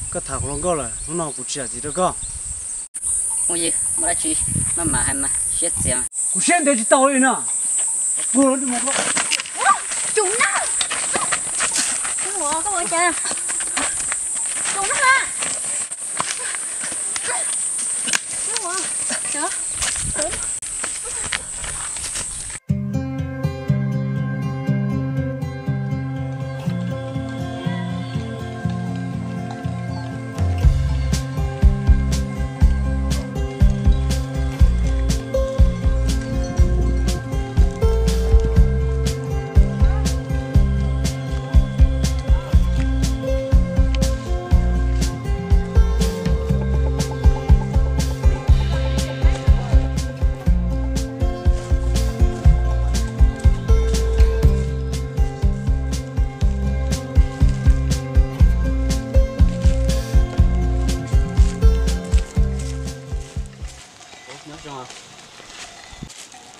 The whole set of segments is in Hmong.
Koj tham kuv hluas nkauj lawm, hnub no kuv tsis zam txim rau koj. Ua yog muaj dab tsi maj mam hais mas siab txias. Kuv siab ntev tsis tau li no. Tus na, tus na, tus na.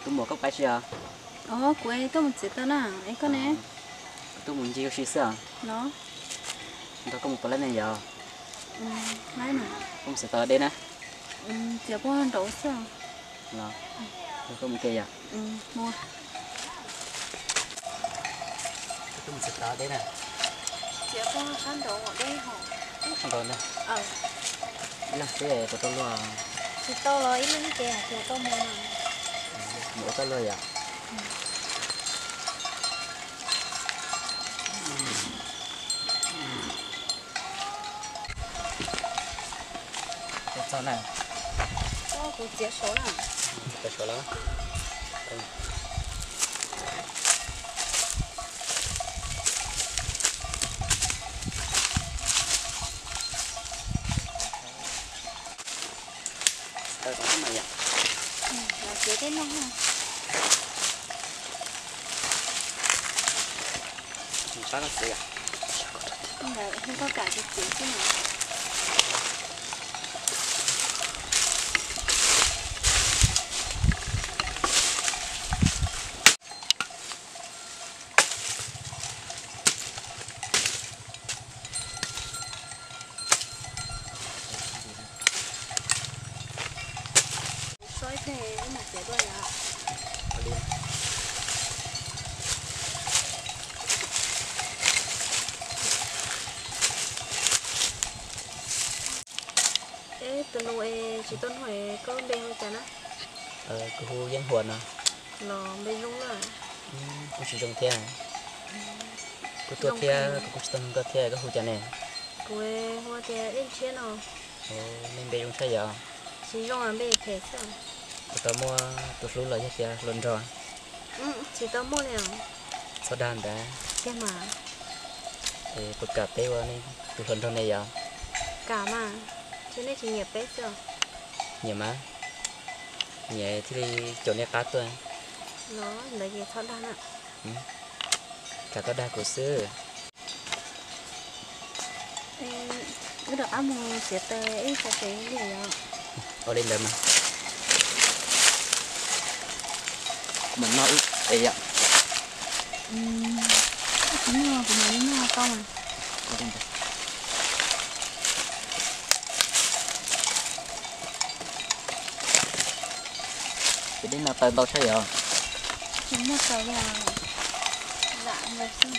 Tus muam koj pais si os? Os, kuv tuaj mus txiav taws na, es koj ne? Kuv tuaj mus ncig ua si xwb os. Nrog koj mus pom lab ne yog? Koj mus txiav taws deb na. Txiav puag nraud xwb. Nrog koj mus ke yog? Koj tuaj mus txiav taws deb na. Txiav puag sab nraud deb hos. Ib leeg xwb puas tau luaj? Tsis tau los ib leeg ib ce hais tias tau mus no. Mus ua tau luaj yom? Txog na. Kuv txiav saud na. Txiav saud lawm. Txiav tej no. Sab koj txiav yom? Ntawd hu koj kam txiav txiav xwb no. Tso ib pliag wb mam txiav dua yom. Es tus nus es tsis tau nug es koj lub npe hu cas na? Kuv hu Yeeb Huas no. Los npe zoo na. Kuj tsis zoo thiab. Kuv tuaj thiab kuv kuj tsis tau nug koj thiab, koj hu cas ne? Kuv hu tias Dej Ntshiab no. Nej npe zoo tshaj yom. Tsis zoo, npe phem xwb. Puas tau muaj tus hlub los yog tias hluas nraug? Tsis tau muaj li os. Txhob dag ntawd. Tiag mas. Es puas kam peb ua nej tus hluas nraug ne yom? Kam mas, ces nej tsis nyiam peb xwb os? Nyiam mas, nyiam thiaj li caum nej qab tuaj. Los ntawd ces txhob dag na. Kam koj dag kuv xwb. Wb rov qab mus txiav taws ib tsa tsev li yom. Ua li ntawd mas. Mus noj wb es yom. Tsis noj kuv mam li noj tau mas. Ces dej no taws ntau tshaj yom? Tsis muaj taws li os, lam ntawd xwb.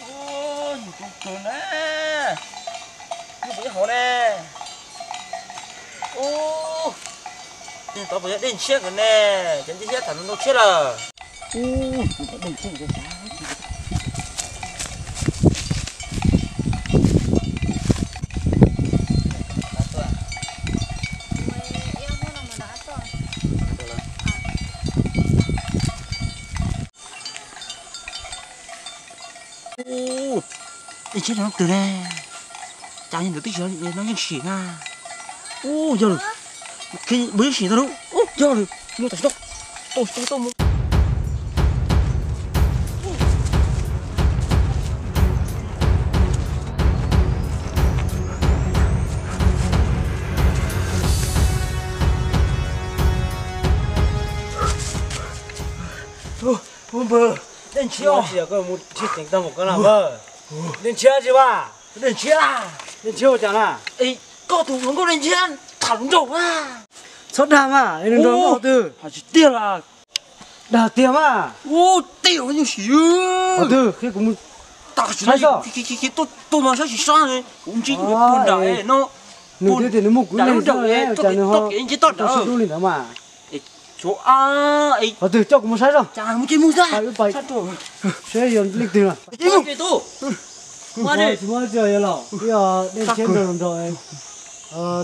Ub, yus tus kawg na, yus puas yog hauv ne? Ub, tov puas yog Dej Ntshiab nkawd ne? Cov ntsej siab tham lus ntau tshiab lawm. Ub, yus tus Dej Ntshiab nkawd. Ub, Dej Ntshiab nrog leej twg ne? Cas yog ntawm teb chaws no yeej sim na. Ub, yog lawm. Nws yeej sim tau lawm. Ub, yog lawm. Mus tam sim tau. Tau, tau, tau mus. Ub, npawg, Dej Ntshiab, koj mus tsis ceev tau mus koj na npawg. Dej Ntshiab tsis vas, Dej Ntshiab, Dej Ntshiab ua cas na? Koj tus hluas nkauj Dej Ntshiab tham hluas nraug na. Txhob dag mas, hluas nraug twg? Hais tsis tiag las. Dag tiag mas. Ub, tiag yeej sim. Qhov twg, qhia kuv mus saib tso. Tuaj mas saib tsis sab, kuv ntsib tus puag nram no. Nws twb tias nws muaj kuv neeg xwb, cas nws ho txhob dub li ntawd mas. Qhov twg, coj kuv mus saib tso. Seb yog leej twg no. Tsis muaj, tsis muaj, tsis yog los, yog Dej Ntshiab nrog nrog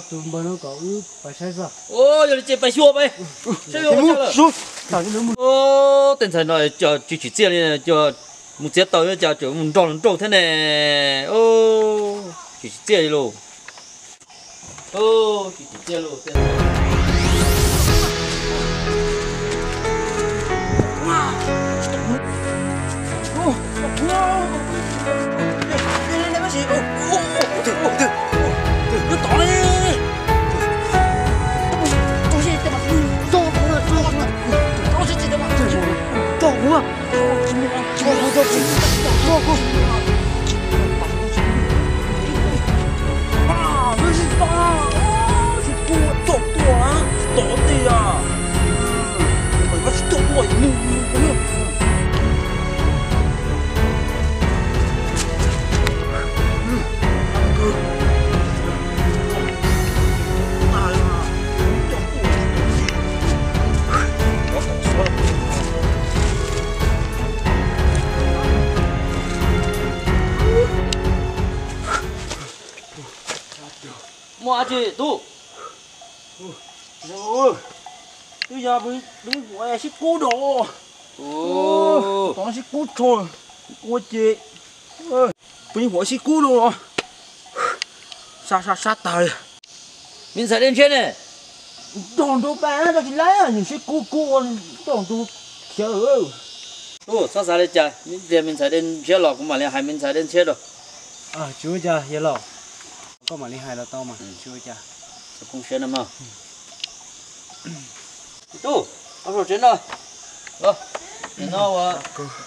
tus npawg no kom wb pais saib tso. Yog li ces pais xyuas pais. Tej ntxhais no tsis tsim txiaj li, mus txiav taws cas tseem mus nrog hluas nraug thiab ne. Tsis tsim txiaj li lauj. Tsis tsim txiaj lauj. Muaj dab tsi tub? Twb yog peb nyuam sib kub rau. Tom no sib kub tshaj, ua ces peb nyuam sib kub rau. Sab sab sab tag li. Me ntxhais Dej Ntshiab ne? Nrog nraug pab tsis laib, nws sib kub kub ua nrog nraug khiav. Tub, txhob xav li cas, ib pliag me ntxhais Dej Ntshiab los kuv mam li hais me ntxhais Dej Ntshiab rau. Tsis ua cas yawg laus, koj mam li hais los tau mas, tsis ua cas. Tub, los saum tsev no.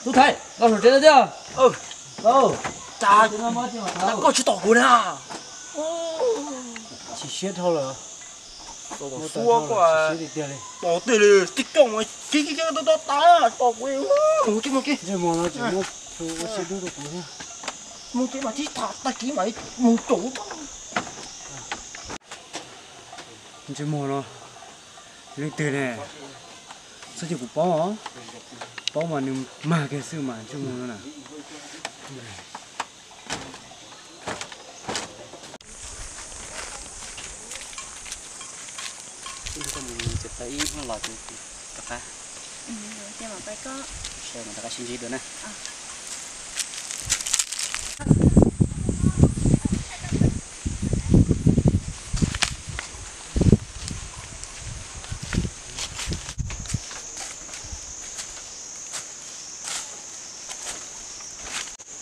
Tub Thaib, los saum tsev no thiab. Cas koj tsis tos kuv na? Chim siab dhau lawm. Tos tej li, tij kooj mas khib khib to to tas, tos kuv. Ntsej muag no tseem muab ua siab dub rau kuv thiab. Mus ces mas tib tham tag kis mas mus caum. Ntsej muag no leej twg ne? Txhob cia kuv paub os. Paub mas nws mag kiag xwb mas ntsej muag no na. Ib hnub koj mus txiav taws ib hnub los ces rov qab. Ces mam rov qab sib ntsib dua na.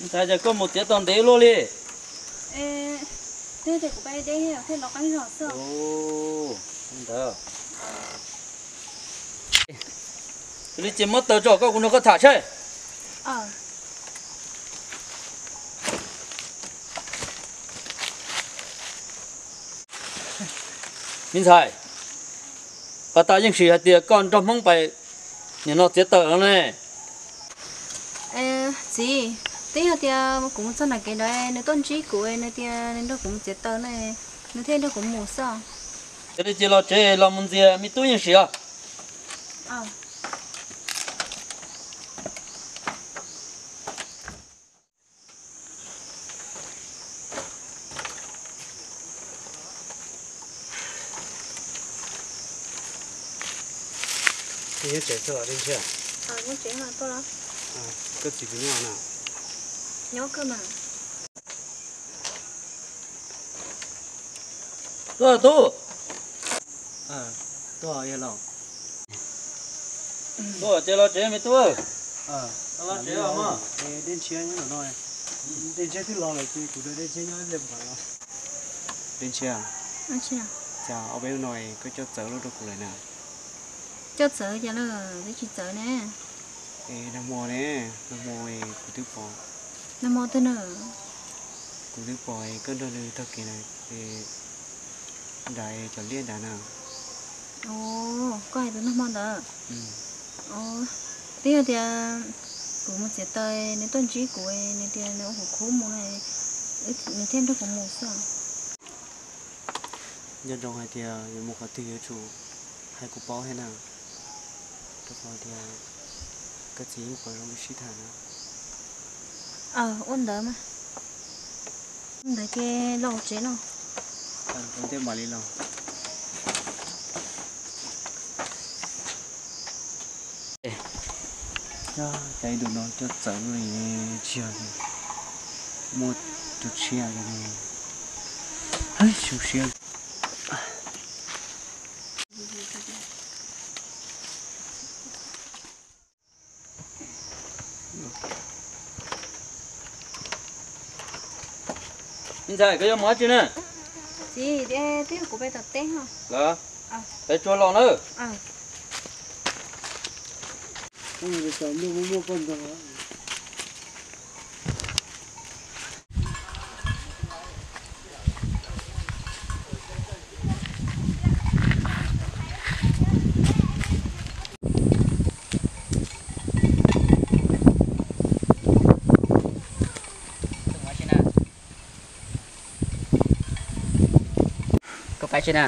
Ntxhais, cas koj mus txiav taws ntev luaj li? Twb tias kuv pab deb thiaj los qab zog xwb. Ntawd. Cia li cia muab taws tso, koj kuv nrog koj tham saib. Me ntxhais, pas tas yeej sim hais tias koj nrog Hmoob pais nim no txiav taws no ne. Txiv, twb yog tias kuv mus txog nram kev ntawd nws tuaj ntsib kuv, nws tias nws nrog kuv mus txiav taws na, nws thiaj nrog kuv mus xwb. Cia li cia los tsev los mus ntxias me tub yeej sim os. Nyob tsev txog los Dej Ntshiab? Koj txiv kuv nyob no. Nyob kawg mas. Tub, tub. Tub, yog los. Tub, ces los tsev me tub. Los tsev los mog. Dej Ntshiab nyob no, Dej Ntshiab twb los lawm ces kuv rau Dej Ntshiab nyob ib pliag mam los. Dej Ntshiab, cas ob peb hnub no koj coj txawv luaj rau kuv lawm na? Coj txawv cas lawm, twb tsis txawv ne. Es nag hmo ne, nag hmo kuv twb pom. Nag hmo twg na? Kuv twb pom koj nrog nws taug kev na, es nram cov liaj nrad na. Os, koj hais tus nag hmo ntawd. Os, twb yog tias kuv mus txiav taws nws tuaj ntsib kuv, nws tias nws ua kuv khub mus, nws thiaj nrog kuv mus xwb. Nco ntsoov hais tias yuav mus qhov twg yuav tsum hais kuv paub thiab na, rau qhov tias koj txiv yeej pom zoo li sib tham na. Ua ntawd mas, ua ntawd ces los tsev no. Ua ntej mam li los. Cas ib ntus no coj txawv li tsis yog muaj tus tshiab li. Xyov siab. Me ntxhais, koj yuav mus dab tsi na? Txiv, twb yog kuv pem tom teb no. Los, peb tsuag los na. Koj pais tsi na?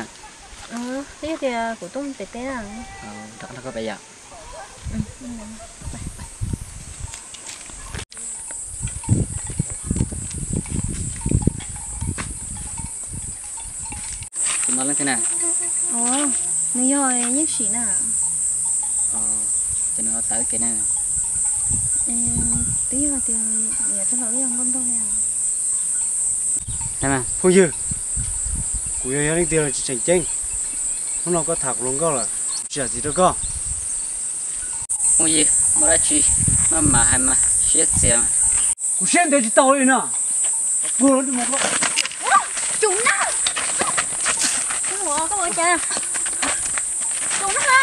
Twb yog tias kuv tuaj pem teb na. Rov qab nrog koj pais yom. Tus no leej twg na? Nws yog Yeej Sim na. Ces nws ho tawv kev na. Twb yog tias yav tag los wb yog nkauj nraug li. Phooj ywg, kuv yog yog leej twg los tsis tseem ceeb. Hnub no koj tham kuv hluas nkauj lawm, tsis zam txim rau koj. Phooj ywg, muaj dab tsi maj mam hais mas siab txias. Kuv siab ntev tsis tau li no. Tsuas na, koj ua cas? Tsuas na,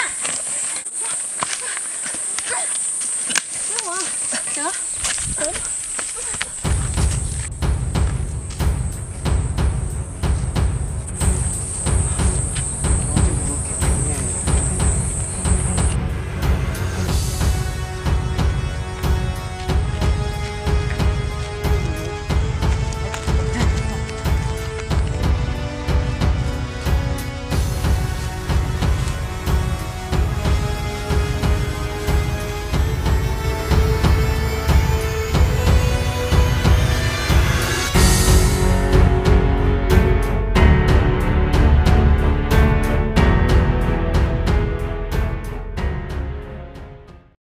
koj ua cas?